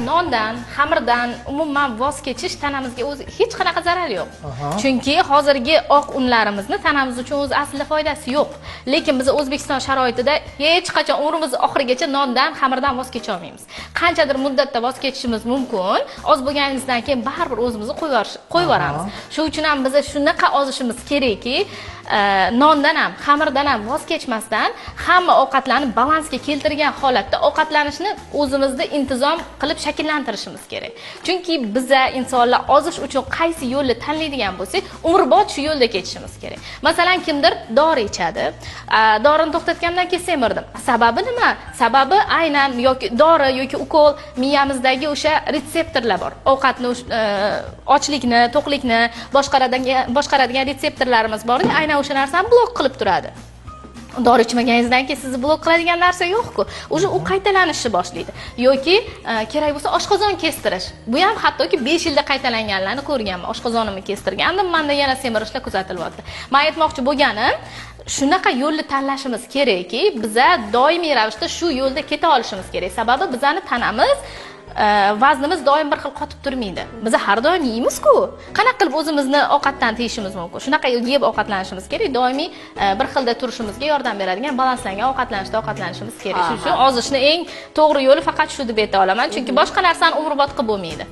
Nondan, xamirdan umuman voz kechish tanamizga o'zi hech qanaqa zarari yo'q. Chunki hozirgi oq unlarimizni tanamiz uchun o'zi aslida foydasi yo'q. Lekin biz O'zbekiston sharoitida hech qachon umrimiz oxirigacha nondan, xamirdan voz kecha olmaymiz. Qanchadir muddatda voz kechishimiz mumkin, oz bo'lganimizdan keyin baribir o'zimizni qo'yib yuboramiz. Shuning uchun ham biz shunaqa ozishimiz kerakki, nondan ham, xamirdan ham voz kechmasdan, hamma ovqatlarni balansga keltirgan holatda ovqatlanishni o'zimizda intizom qilib shakllantirishimiz kerak. Chunki biza insonlar ozish uchun qaysi yo'lni tanlaydigan bo'lsak, umrbod shu yo'lda ketishimiz kerak. Masalan, kimdir dori ichadi. Dorini to'xtatgandan keyin semirdim. Sababi nima? Sababi aynan yoki dori, yoki ukol miyamizdagi o'sha retseptorlar bor. Ovqatni, ochlikni, to'qlikni boshqaradigan retseptorlarimiz bor, aynan o'sha narsani blok qilib turadi. Dori ichmaganingizdan keyin sizni blok qiladigan narsa yo'q-ku. Уже u qaytalanishni boshlaydi. Yoki kerak bo'lsa, oshqozon kestirish. Bu ham hattoki 5 yilda qaytalanganlarni ko'rganman. Oshqozonimni kestirgandim, menda yana semirishlar kuzatilyapti. Men aytmoqchi bo'lganim, shunaqa yo'lni tanlashimiz kerakki, biza doimiy ravishda shu yo'lda keta olishimiz kerak. Sababi bizani tanamiz, vaznimiz doim bir xil qotib turmaydi. Biz har doim yeymiz-ku. Qanaqa qilib o'zimizni ovqatdan tiyishimiz mumkin? Shunaqa yeb ovqatlanishimiz kerak, doimiy bir xilda turishimizga yordam beradigan balanslangan ovqatlanishda ovqatlanishimiz kerak. Shuning uchun ozishni eng to'g'ri yo'li faqat shu deb ayta olaman, chunki boshqa narsani umrbod qilib bo'lmaydi.